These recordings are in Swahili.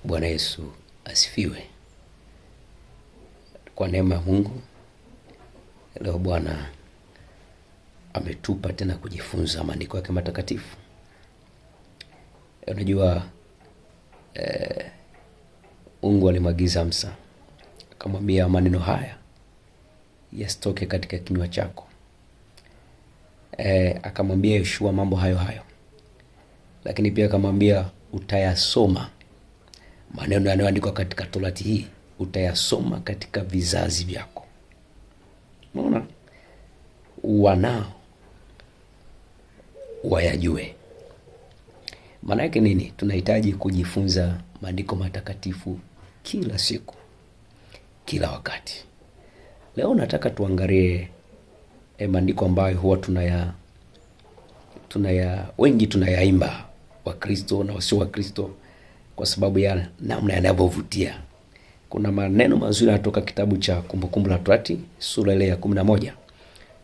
Bwana Yesu asifiwe. Kwa neema ya Mungu leo Bwana ametupa tena kujifunza maandiko yake matakatifu. Unajua Mungu alimwagiza Musa akamwambia, maneno haya yasitoke katika kinywa chako. Akamwambia Yoshua mambo hayo hayo, lakini pia akamwambia utayasoma maneno yanayoandikwa katika Torati hii, utayasoma katika vizazi vyako. Unaona, wanao wayajue. Maana yake nini? Tunahitaji kujifunza maandiko matakatifu kila siku, kila wakati. Leo nataka tuangalie maandiko ambayo huwa tunaya wengi tunayaimba, Wakristo na wasio Wakristo, kwa sababu ya namna yanavyovutia. Kuna maneno mazuri yanatoka kitabu cha Kumbukumbu la Torati sura ile ya 11.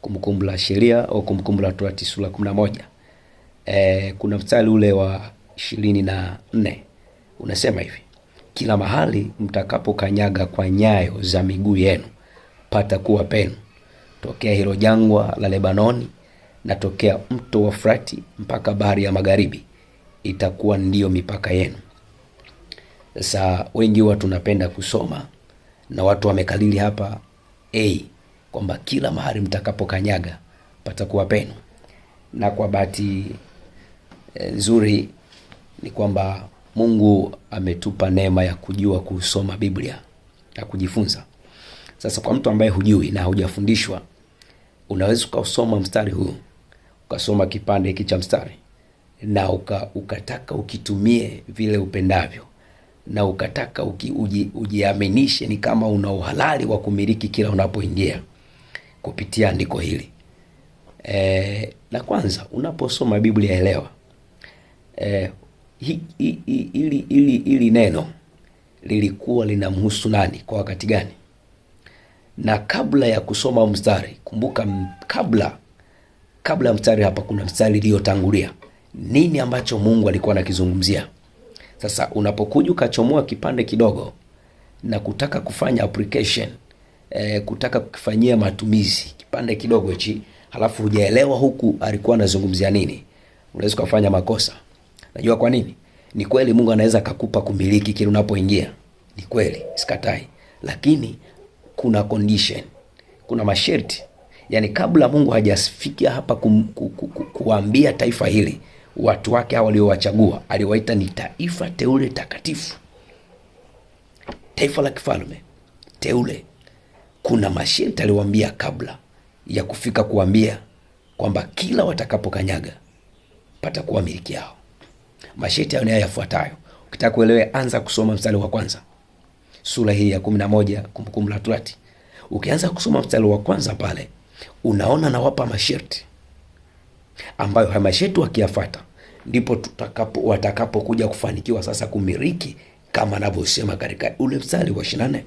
Kumbukumbu la Sheria au Kumbukumbu la Torati sura ya 11. Kuna mstari ule wa 24 unasema hivi: kila mahali mtakapokanyaga kwa nyayo za miguu yenu pata kuwa penu, tokea hilo jangwa la Lebanoni na tokea mto wa Frati mpaka bahari ya magharibi itakuwa ndiyo mipaka yenu. Sasa wengi huwa tunapenda kusoma na watu wamekalili hapa kwamba kila mahali mtakapokanyaga patakuwa penu. Na kwa bahati nzuri ni kwamba Mungu ametupa neema ya kujua kusoma Biblia na kujifunza. Sasa kwa mtu ambaye hujui na hujafundishwa, unaweza ukasoma mstari huu, ukasoma kipande hiki cha mstari na ukataka ukitumie vile upendavyo, na ukataka ujiaminishe ni kama una uhalali wa kumiliki kila unapoingia kupitia andiko hili. La kwanza, unaposoma Biblia elewa hili neno lilikuwa linamhusu nani kwa wakati gani? Na kabla ya kusoma mstari, kumbuka kabla ya mstari hapa kuna mstari iliyotangulia. Nini ambacho Mungu alikuwa anakizungumzia? Sasa unapokuja ukachomoa kipande kidogo na kutaka kufanya application, kutaka kukifanyia matumizi kipande kidogo hichi, halafu hujaelewa huku alikuwa anazungumzia nini, unaweza kufanya makosa. Najua kwa nini? Ni kweli Mungu anaweza akakupa kumiliki kile unapoingia. Ni kweli, sikatai. Lakini kuna condition, kuna masharti. Yaani kabla Mungu hajafikia hapa kuambia taifa hili, watu wake hao waliowachagua, aliwaita ni taifa teule takatifu, taifa la kifalme teule. Kuna masharti aliwaambia kabla ya kufika kuambia kwamba kila watakapokanyaga patakuwa miliki yao. Masharti hayo ni haya yafuatayo. Ukitaka kuelewa, anza kusoma mstari wa kwanza sura hii ya 11 Kumbukumbu la Torati. Ukianza kusoma mstari wa kwanza pale, unaona nawapa masharti ambayo haya masharti wakiyafuata ndipo watakapokuja kufanikiwa sasa kumiliki kama anavyosema katika ule mstari wa 24.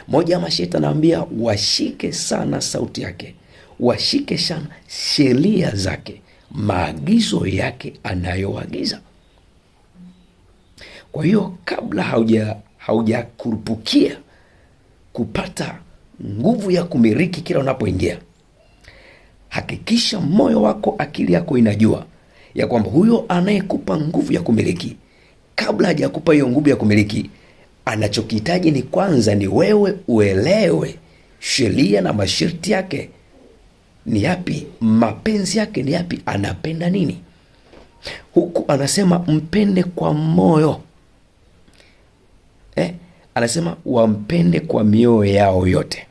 Moja ya masharti anaambia washike sana sauti yake, washike sana sheria zake, maagizo yake anayoagiza. Kwa hiyo kabla haujakurupukia kupata nguvu ya kumiliki kila unapoingia, hakikisha moyo wako, akili yako inajua ya kwamba huyo anayekupa nguvu ya kumiliki, kabla hajakupa hiyo nguvu ya kumiliki, anachokihitaji ni kwanza ni wewe uelewe sheria na masharti yake ni yapi, mapenzi yake ni yapi, anapenda nini. Huku anasema mpende kwa moyo. Anasema wampende kwa mioyo yao yote.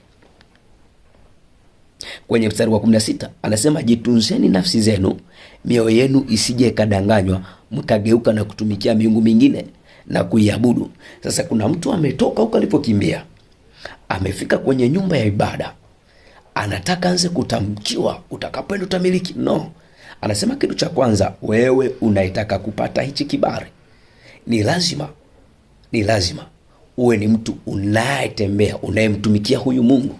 Kwenye mstari wa 16 anasema jitunzeni nafsi zenu, mioyo yenu isije ikadanganywa mkageuka na kutumikia miungu mingine na kuiabudu. Sasa kuna mtu ametoka huko alipokimbia, amefika kwenye nyumba ya ibada, anataka anze kutamkiwa utakapoenda utamiliki. No, anasema kitu cha kwanza, wewe unaitaka kupata hichi kibali, ni lazima uwe ni mtu unayetembea, unayemtumikia huyu Mungu,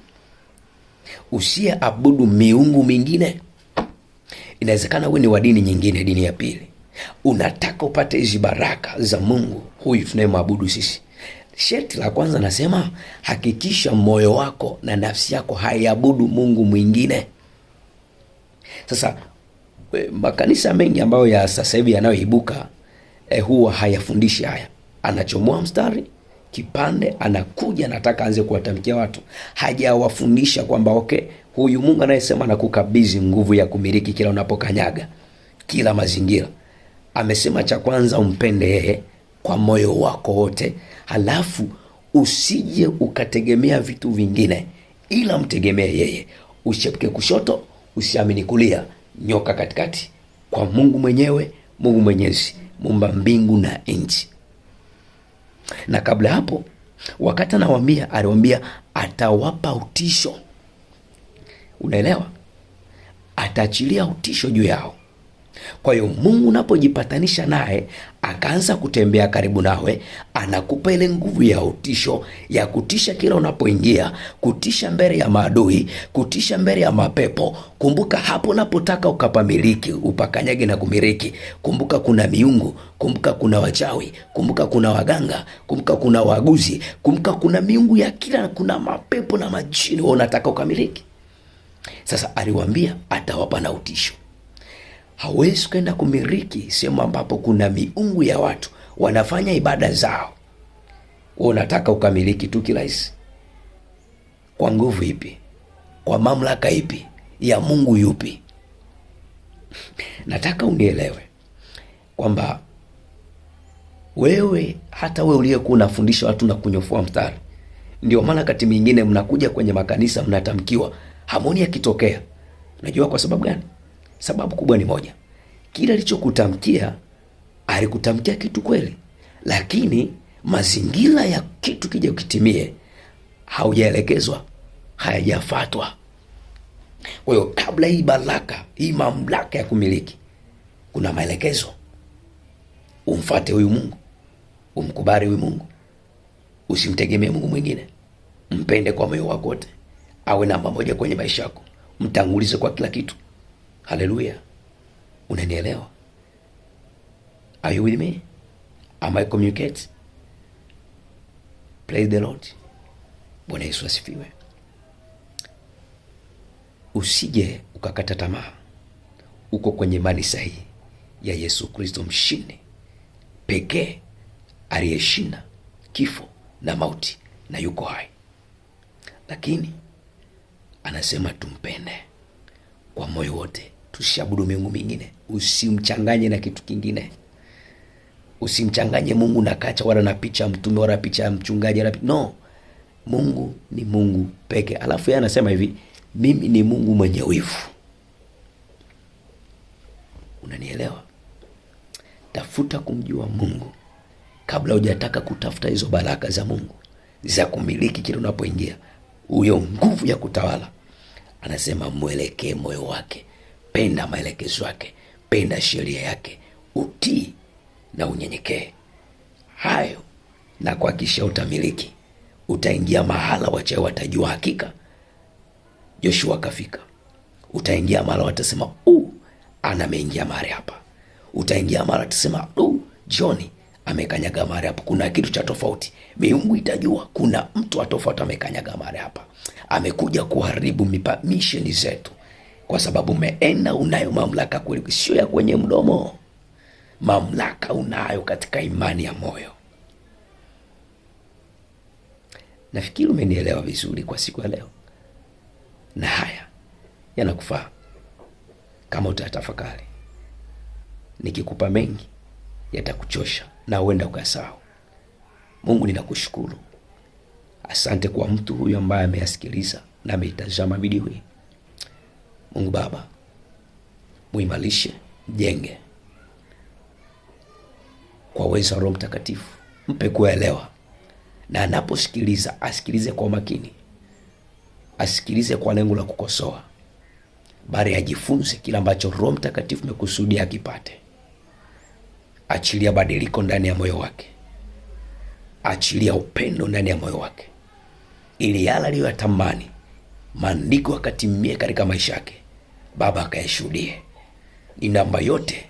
usiyeabudu miungu mingine. Inawezekana uwe ni wa dini nyingine, dini ya pili, Unataka upate hizi baraka za Mungu huyu tunayemwabudu sisi. Sharti la kwanza nasema, hakikisha moyo wako na nafsi yako haiabudu mungu mwingine. Sasa makanisa mengi ambayo ya sasa hivi yanayoibuka huwa hayafundishi haya. Anachomoa mstari kipande, anakuja anataka aanze kuwatamkia watu. Hajawafundisha kwamba okay, huyu Mungu anayesema anakukabidhi nguvu ya kumiliki kila unapokanyaga, kila mazingira. Amesema cha kwanza umpende yeye kwa moyo wako wote, halafu usije ukategemea vitu vingine, ila mtegemee yeye. Usiepuke kushoto, usiamini kulia, nyoka katikati, kwa Mungu mwenyewe, Mungu Mwenyezi, muumba mbingu na nchi. Na kabla hapo, wakati anawaambia, aliwaambia atawapa utisho. Unaelewa? Ataachilia utisho juu yao. Kwa hiyo Mungu unapojipatanisha naye akaanza kutembea karibu nawe, anakupa ile nguvu ya utisho ya kutisha kila unapoingia, kutisha mbele ya maadui, kutisha mbele ya mapepo. Kumbuka hapo unapotaka ukapamiliki, upakanyage na kumiliki. Kumbuka kuna miungu, kumbuka kuna wachawi, kumbuka kuna waganga, kumbuka kuna waaguzi, kumbuka kuna miungu ya kila, kuna mapepo na majini, wewe unataka ukamiliki. Sasa aliwaambia atawapa na utisho. Hawezi kwenda kumiliki sehemu ambapo kuna miungu ya watu wanafanya ibada zao. Wewe unataka ukamiliki tu kirahisi. Kwa nguvu ipi? Kwa mamlaka ipi? Ya Mungu yupi? Nataka unielewe kwamba wewe, hata wewe uliyekuwa unafundisha watu na kunyofoa mstari, ndio maana wakati mwingine mnakuja kwenye makanisa mnatamkiwa, hamoni yakitokea. Unajua kwa sababu gani? Sababu kubwa ni moja. Kile alichokutamkia alikutamkia kitu kweli, lakini mazingira ya kitu kija kitimie haujaelekezwa, hayajafuatwa. Kwa hiyo kabla hii baraka, hii mamlaka ya kumiliki, kuna maelekezo. Umfuate huyu Mungu, umkubali huyu Mungu, usimtegemee Mungu mwingine, mpende kwa moyo wako wote, awe namba moja kwenye maisha yako, mtangulize kwa kila kitu. Haleluya. Unanielewa? Are you with me? Am I communicate? Praise the Lord. Bwana Yesu asifiwe. Usije ukakata tamaa. Uko kwenye imani sahihi ya Yesu Kristo mshindi pekee aliyeshinda kifo na mauti na yuko hai. Lakini anasema tumpende kwa moyo wote, tusiabudu miungu mingine. Usimchanganye na kitu kingine. Usimchanganye Mungu na kacha, wala na picha ya mtume, wala picha ya mchungaji, wala no. Mungu ni Mungu pekee. Alafu yeye anasema hivi, mimi ni Mungu mwenye wivu. Unanielewa? Tafuta kumjua Mungu kabla hujataka kutafuta hizo baraka za Mungu za kumiliki kile unapoingia, huyo nguvu ya kutawala. Anasema mwelekee moyo wake, penda maelekezo yake, penda sheria yake, utii na unyenyekee. Hayo na kuhakikisha utamiliki. Utaingia mahala wachawi watajua hakika Joshua kafika. Utaingia mahala watasema, ana ameingia mahali hapa. Utaingia mahala watasema, John amekanyaga mahali hapa. Kuna kitu cha tofauti. Miungu itajua kuna mtu wa tofauti amekanyaga mahali hapa. Amekuja kuharibu misheni zetu. Kwa sababu umeenda, unayo mamlaka kweli, sio ya kwenye mdomo. Mamlaka unayo katika imani ya moyo. Nafikiri umenielewa vizuri kwa siku ya leo. Na haya yanakufaa kama utatafakari. Nikikupa mengi yatakuchosha na huenda ukasahau. Mungu, ninakushukuru. Asante kwa mtu huyu ambaye ameyasikiliza na ameitazama video hii. Mungu Baba, muimarishe, mjenge kwa uwezo wa Roho Mtakatifu, mpe kuelewa, na anaposikiliza asikilize kwa makini, asikilize kwa lengo la kukosoa, bali ajifunze kila ambacho Roho Mtakatifu amekusudia akipate. Achilia badiliko ndani ya moyo wake, achilia upendo ndani ya moyo wake, ili yale aliyoyatamani maandiko akatimie katika maisha yake, Baba akayashuhudie. Ni namba yote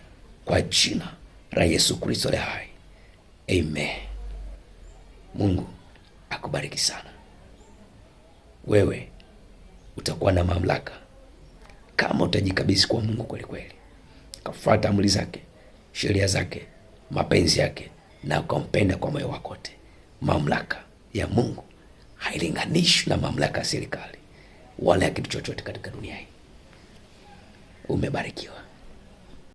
kwa jina la Yesu Kristo aliye hai, amen. Mungu akubariki sana. Wewe utakuwa na mamlaka kama utajikabidhi kwa Mungu kweli kweli, ukafuata amri zake, sheria zake, mapenzi yake na ukampenda kwa moyo wako wote. Mamlaka ya Mungu hailinganishwi na mamlaka ya serikali wala ya kitu chochote katika dunia hii. Umebarikiwa.